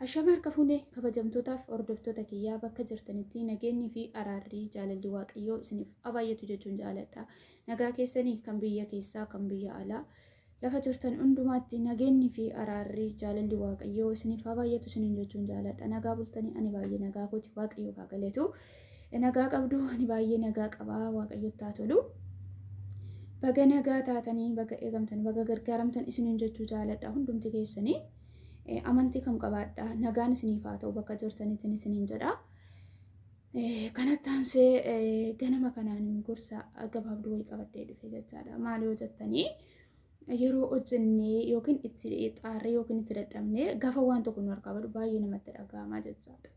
Ashama harka fuunee kabajamtootaaf hordoftoota kiyyaa, bakka jirtanitti nageenyi fi araarri jaalalli Waaqayyoo isiniif baay'atu jechuun jaaladha. Nagaa keessanii kan biyya keessaa, kan biyya alaa, lafa jirtan hundumaatti nageenyi fi araarri jaalalli Waaqayyoo isiniif baay'atu isiniin jechuun jaaladha. Nagaa bultanii? Ani baay'ee nagaa kooti, Waaqayyoo haa galatu. Nagaa qabdu? Ani baay'ee nagaa qabaa, Waaqayyotti haa tolu. Baga nagaa taatanii, baga eegamtan, baga gargaaramtan isiniin jechuu jaaladha hundumti keessanii. Amantii kam qabaadha, nagaan isiniif haa ta'u bakka jirtanitti isiniin jedha. Kanatti aansee ganama kanaan gorsa gabaabduu wayii qabadhee dhufe jechaadha. Maal yoo jettanii, yeroo hojjennee yookiin itti xaarree yookiin itti dadhabnee gaafa waan tokko nu harkaa badu baay'ee namatti dhaga'ama jechaadha.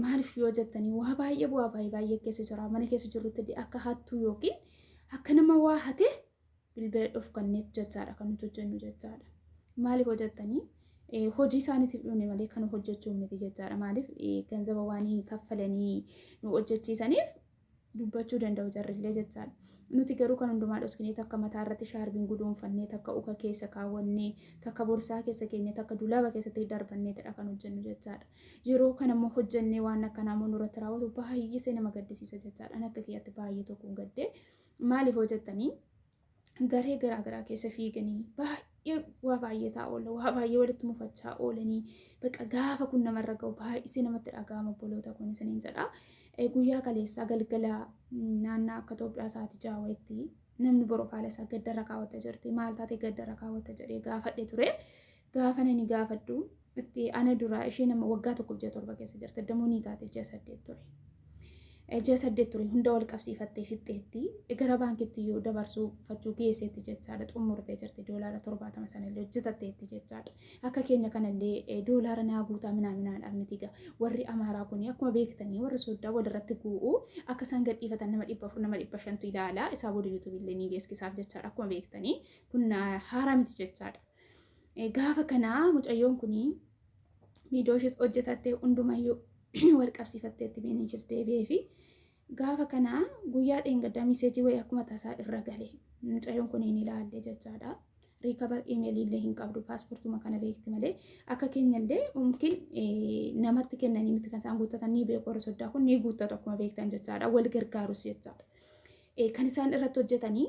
Maaliif yoo jettanii, waa baay'ee bu'aa baay'ee baay'ee keessa jira. Mana keessa jirrutti akka hattuu yookiin akka nama waa hate bilbila dhofkanneetu jechaadha kan nuti hojjennu jechaadha. Maaliif hojjettanii, hojii isaaniitiif dhumne malee kan hojjechuu miti jechaadha. Maaliif, ganzaba waan kaffalanii nu hojjechiisaniif dubbachuu danda'u jarrillee jechaadha. Nuti garuu kan hundumaa dhoskinee, takka mataa irratti shaarbiin guduunfannee, takka uka keessa kaawwannee, takka borsaa keessa keenye, takka dulaaba keessatti darbanneetidha kan hojjennu jechaadha. Yeroo kana immoo hojjennee waan akkanaa immoo nurratti raawwatu baay'isee nama gaddisiisa jechaadha. Ani akka kiyyaatti baay'ee tokkoon gaddee. Maaliif hojjettanii, garee garaa garaa keessa fiiganii baay'ee waa baay'ee ta'a oola, waa baay'ee walitti mufachaa oolanii, bakka gaafa kun namarra ga'u baay'isee namatti dhaga'ama, obboloota kun isiniin jedha. Guyyaa kaleessaa galgala naannaa akka Itoophiyaa sa'aatii 6 wayitti namni borofaala isaa gaddarra kaawwatta jirti. Maal taate gaddarra kaawwatta jedhee gaafadhe ture. Gaafa nani gaafadhu itti ana duraa ishee nama waggaa 1 fi ji'a 7 keessa jirti. Damoonii taate ji'a 8 ture. Ji'a 8 ture, hunda wal qabsiifattee fixxeetti, gara baankitti yoo dabarsuu fachuu geesseetti jechaadha. Xumurtee jirti, $70 sanallee hojjetatteetti jechaadha. Akka keenya kanallee doolaara naa guutaa minaaminaadhaan miti gaa. Warri Amaaraa kun akkuma beektanii warri soddaa walirratti guu'u. Akka isaan gadhiifatan nama 400, nama 500tu ilaala. Isaa booda YouTubeillee ni beeksisaaf jechaadha. Akkuma beektanii kun haaraa miti jechaadha. Gaafa kanaa mucayyoon kun viidiyoo ishee hojjetattee hundumayyuu wal qabsiifatteetti, miinichis deebi'ee fi gaafa kanaa guyyaa dheengaddaa message wayii akkuma tasaa irra gale mucayyoon kun hin ilaalle jechaadha. Recover email illee hin qabdu, paaspoortuma kana beekti malee. Akka keenyallee mumkin namatti kennanii miti kan isaan guuttatan, ni beeku. Warra soddaa kun ni guuttatu akkuma beektan jechaadha, wal gargaarus jechaadha. Kan isaan irratti hojjetanii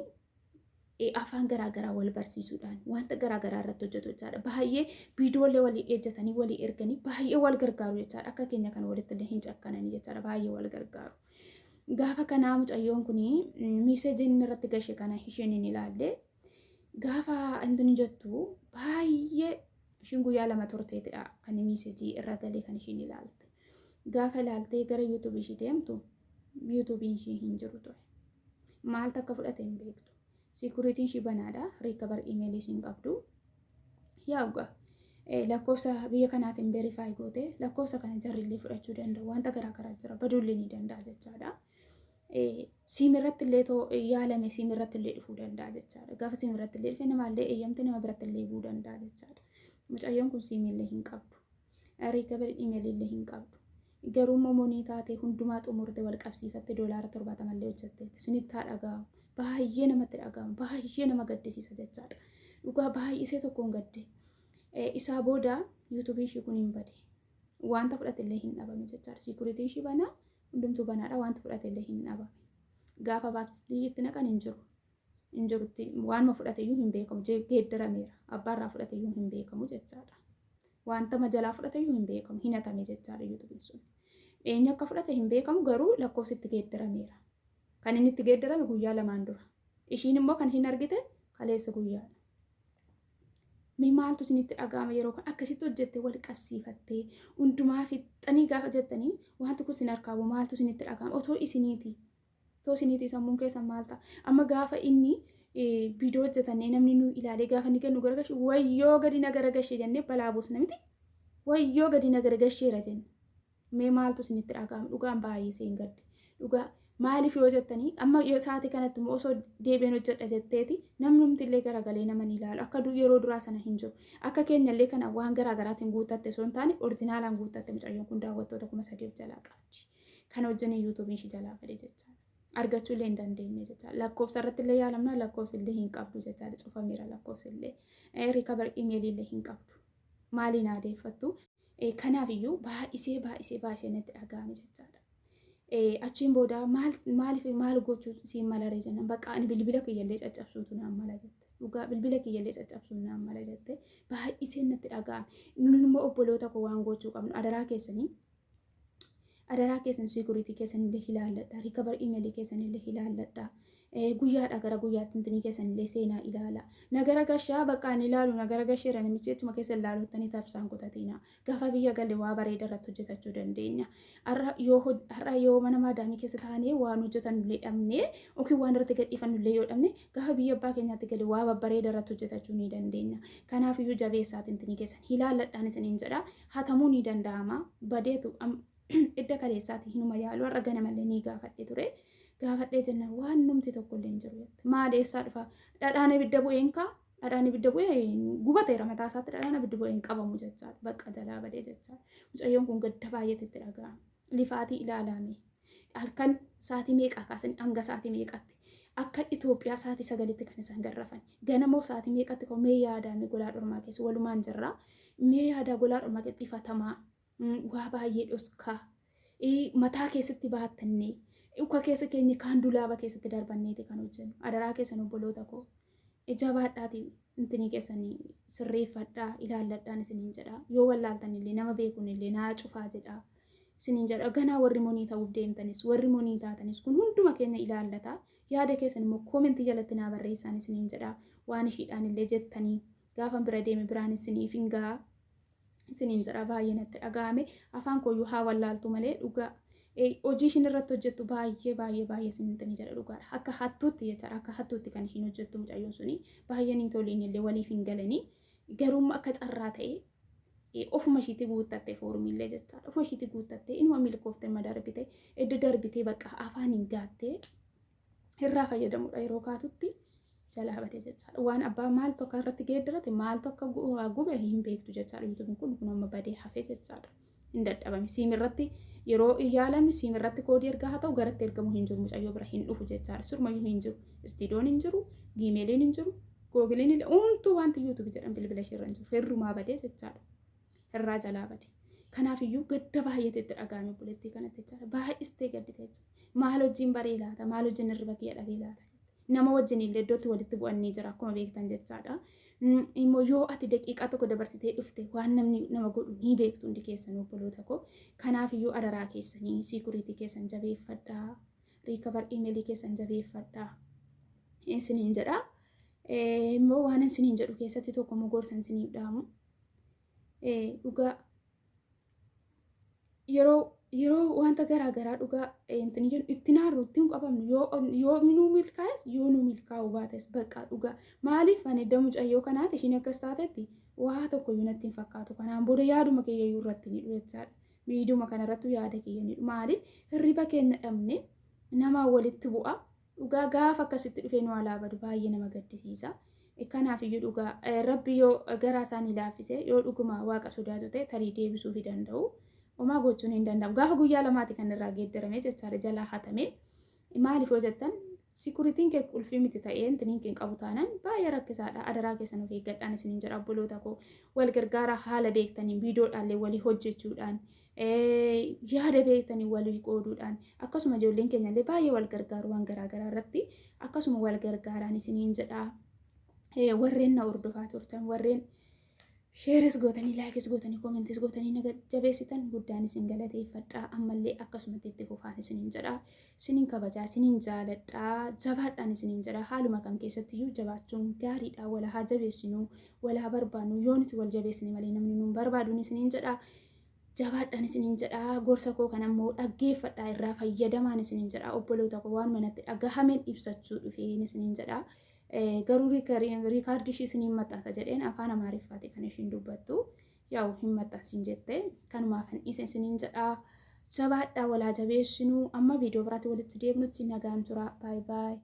afaan garaagaraa wal barsiisuudhaan wanta garaagaraa irratti hojjetu jechaadha. Baay'ee viidiyoolee walii ejjetanii walii erganii baay'ee wal gargaaru jechaadha. Akka keenya kana walitti illee hin cakkananii jechaadha. Baay'ee wal gargaaru. Gaafa kanaa mucayyoon kun messageiin irratti gashe kana isheen hin ilaalle. Gaafa inni jettu baay'ee ishiin guyyaa 2 turteetidha kan message irra galee kan ishiin ilaalte. Gaafa ilaaltee gara YouTubeii ishii deemtu YouTubeiin ishii hin jiru ture. Maaltu akka fudhate hin beektu. Securityn ishii banaadha. Recover email ishiin qabdu. Yaa ugaa lakkoofsa biyya kanaatiin verify goote, lakkoofsa kana jarrillee fudhachuu danda'u. Wanta garaa garaa jira. Baduullee ni danda'a jechaadha. Siim irratti illee too yaalame siim irratti illee dhufuu danda'a jechaadha. Gaafa siim irratti illee dhufe namaallee eeyyamte nama biratti illee bu'uu danda'a jechaadha. Mucayyoon kun siimillee hin qabdu. Recover email illee hin qabdu. Garuu immoo money taatee hundumaa xumurte, wal qabsiifatte, $70 illee hojjetteetti. Isinitti haa dhaga'amu. Baay'ee namatti dhaga'ama. Baay'ee nama gaddisiisa jechaadha. Dhugaa baay'isee tokkoon gadde. Isaa booda YouTubeiin ishii kun hin bade. Wanta fudhate illee hin dhabame jechaadha. Securityn ishii banaa, hundumtuu banaadha. Wanta fudhate illee hin dhabame. Gaafa paaspoortii itti naqan hin jiru. Hin jirutti waanuma fudhate iyyuu hin beekamu. Geeddarameera. Abbaarraa fudhate iyyuu hin beekamu jechaadha. Wanta majalaa fudhate iyyuu hin beekamu. Hin hatame jechaadha YouTubeiin sun. Eenyu akka fudhate hin beekamu, garuu lakkoofsi itti geeddarameera. Kan inni itti geeddarame guyyaa 2n dura. Ishiin immoo kan ishiin argite kaleessa guyyaadha. Mee maaltu isinitti dhaga'ama yeroo kan akkasitti hojjette, wal qabsiifattee hundumaa fixxanii gaafa jettanii wanti kun isin harkaa bu'u, maaltu isinitti dhaga'ama? Otoo isiniiti. Otoo isiniiti sammuun keessan maal ta'a? Amma gaafa inni viidiyoo hojjetannee namni nu ilaalee gaafa inni gad nu garagashe, wayyoo gadi na garagashe jennee balaa buusna miti? Wayyoo gadi na garagasheera jenna. Mee maaltu isinitti dhaga'ama? Dhugaan baay'isee hin gadde. Dhugaa maaliif yoo jettanii, amma yoo sa'aatii kanatti immoo osoo deebi'een hojjedha jetteeti namnumti illee garagalee nama ni ilaalu. Akka yeroo duraa sana hin jiru. Akka keenya illee kana waan garaagaraatiin guuttatte osoo hin taane orjinaalaan guuttatte. Mucayyoon kun daawwattoota 3000 of jalaa qabdi. Kana hojjanii YouTubeiin ishii jalaa bade jechaadha. Argachuu illee hin dandeenye jechaadha. Lakkoofsa irratti illee yaalamna, lakkoofsi illee hin qabdu jechaadha. Cufameera lakkoofsi illee. Recover email illee hin qabdu. Maaliin aadeeffattu? Kanaaf iyyuu baay'isee baay'isee baay'isee natti dhaga'ame jechaadha. Achiin booda maal maaliif maal gochuu siin malaree jennaan bakka ani bilbila kiyyallee caccabsuutu naan mala jette. Dhugaa bilbila kiyyallee caccabsuun naan mala jette. Baay'isee natti dhaga'ame. Nun immoo obboloota koo waan gochuu qabnu adaraa keessanii adaraa keessan security keessanillee ilaalladha. Recover emailii keessanillee ilaalladha. Guyyaadha gara guyyaatti intinii keessanillee seenaa ilaala. Nagara gashaa bakka ani ilaalu nagara gasheera namichi achuma keessa ilaaluttanii tabsaan kutatina. Gaafa biyya galle waa bareeda irratti hojjetachuu dandeenya. Har'a yoo mana maadaamii keessa taanee waan hojjetannullee dhabnee yookiin waan irratti gadhiifannullee yoo dhabne gaafa biyya abbaa keenyaatti gale waa babbareeda irratti hojjetachuu ni dandeenya. Kanaaf iyyuu jabeessaatiin intinii keessan ilaalladhaan isiniin jedha. Hatamuu ni danda'ama. Badeetu edda kaleessaati hinuma yaalu har'a ganamallee ni gaafadhe ture. Gaafadhee jennaan waan numti tokko illee hin jiru jette. Maal eessaa dhufa? Dhadhaan ibidda bu'een kaa? Dhadhaan ibidda bu'ee gubateera mataa isaatti dhadhaan ibidda bu'ee hin qabamu jechaadha. Bakka jalaa badee jechaadha. Mucayyoon kun gadda baay'eetu itti dhaga'ama. Lifaatii ilaalame. Halkan sa'aatii meeqaa kaasanii hanga sa'aatii meeqatti? Akka Itoophiyaa sa'aatii 9tti kan isaan garrafan. Ganamoo sa'aatii meeqatti ka'u mee yaadaame golaa dhormaa keessa walumaan jirra. Mee yaadaa golaa dhormaa keessa ifatamaa. Waa baay'ee dhoskaa mataa keessatti baattannee uka keessa keenya kaan dulaaba keessatti darbanneeti kan hojjennu. Adaraa keessan obboloota koo jabaadhaati intinii keessanii sirreeffadhaa ilaalladhaan isiniin jedha. Yoo wallaaltan illee nama beekuun illee naa cufaa jedha isiniin jedha. Ganaa warri monii ta'uuf deemtanis warri monii taatanis kun hunduma keenya ilaallata. Yaada keessan immoo koomentii jalatti naa barreessaan isiniin jedha. Waan ishiidhaan illee jettanii gaafan bira deeme biraan isiniif hin ga'a. Isiniin jedha baay'ee natti dhaga'ame. Afaan kooyyuu haa wallaaltu malee dhugaa hojii ishiin irratti hojjettu baay'ee baay'ee baay'ee isinitti ni jedha dhugaadha. Akka hattuutti jechaadha. Akka hattuutti kan ishiin hojjettu mucayyoon suni baay'ee ni toliin illee waliif hin galanii garuu akka carraa ta'e ofuma ishiitti guuttatte foormiillee jechaadha. Ofuma ishiitti guuttatte inuma milkoofte inuma darbite edda darbitee bakka afaan hin gaattee irraa fayyadamudha yeroo kaatutti jalaa bade jechaadha. Waan abbaa maaltu akka irratti geeddarate maaltu akka gube hin beektu jechaadha. Yuutuubiin kun kun amma badee hafe jechaadha. Hin dadhabame. Siim irratti yeroo yaalame siim irratti koodii ergaa haa ta'u garatti ergamu hin jiru mucayyoo bira hin dhufu jechaadha. Surmayyuu hin jiru. Istiidoon hin jiru. Giimeeliin hin jiru. Googiliin illee umtuu wanti yuutuubii jedhan bilbila isheerra hin jiru. Hirrumaa badee jechaadha. Irraa jalaa bade. Kanaaf iyyuu gadda baay'eetu itti dhaga'ame obboleettii kanatti jechaadha. Baay'istee gaddite jechaadha. Maal hojiin baree laata? Maal hojiin hirriba kiyya dhabee laata? Nama wajjin illee iddootti walitti bu'an ni jira akkuma beektan jechaadha. Immoo yoo ati daqiiqaa tokko dabarsitee dhufte waan namni nama godhu ni beektu hundi keessan obboloota koo. Kanaaf iyyuu adaraa keessanii security keessan jabeeffadhaa. Recover emailii keessan jabeeffadhaa. Isiniin jedha. Immoo waan isiniin jedhu keessatti tokko immoo gorsa isiniif dhaamu. Dhugaa yeroo yeroo wanta garaa garaa dhugaa intini jennu itti naarru itti hin qabamnu yoo yoo nuu milkaa'es yoo nuu milkaa'uu baates bakka dhugaa maaliif ani edda mucayyoo kanaati ishiin akkas taatetti waa tokko iyyuu natti hin fakkaatu kanaan booda yaaduma kiyya iyyuu irratti ni jechaadha miiduma kanarrattu yaada kiyya ni maaliif hirriba keenya dhabne namaa walitti bu'a dhugaa gaafa akkasitti dhufee nu alaa badu baay'ee nama gaddisiisa. Kanaaf iyyuu dhugaa rabbi yoo garaa isaanii laaffise yoo dhuguma waaqa sodaatu ta'e tarii deebisuu fi danda'u. Homaa gochuun hin danda'amu. Gaafa guyyaa lamaati kan irraa geeddarame jechaadha jalaa hatame. Maaliif yoo jettan sikuuritiin kee qulfii miti ta'ee intiniin kee qabu taanaan baay'ee rakkisaadha. Adaraa keessan of eeggadhaan isiniin jedha obboloota koo wal gargaaraa haala beektaniin viidiyoodhaallee walii hojjechuudhaan yaada beektanii walii qooduudhaan akkasuma ijoolleen keenya illee baay'ee wal gargaaru waan garaa garaa irratti akkasuma wal gargaaraan isiniin jedha. Warreen na hordofaa turtan warreen shareis gootanii likeis gootanii commentis gootanii na jabeessitan guddaan isin galateeffadha. Ammallee akkasumatti itti fufaan isiniin jedha. Isiniin kabajaa isiniin jaaladha. Jabaadhaan isiniin jedha. Haaluma kam keessattiyyuu jabaachuun gaariidha. Wal haa jabeessinu wal haa barbaannu yoo nuti wal jabeessine malee namni nuun barbaaduun isiniin jedha. Jabaadhaan isiniin jedha. Gorsa koo kan ammoo dhaggeeffadhaa irraa fayyadamaan isiniin jedha. Obboloota koo waan manatti dhagahameen ibsachuu dhufeen isiniin jedha. Garuu riikaardii ishii isiniin maxxansa jedheen afaan Amaariffaati kan ishiin dubbattu. Yaa'u hin maxxansin jette kanumaaf hin dhiise isiniin jedha. Jabaadhaa walaa jabeessinuu amma viidiyoo biraatti walitti deebinutti nagaan tura. Baay baay.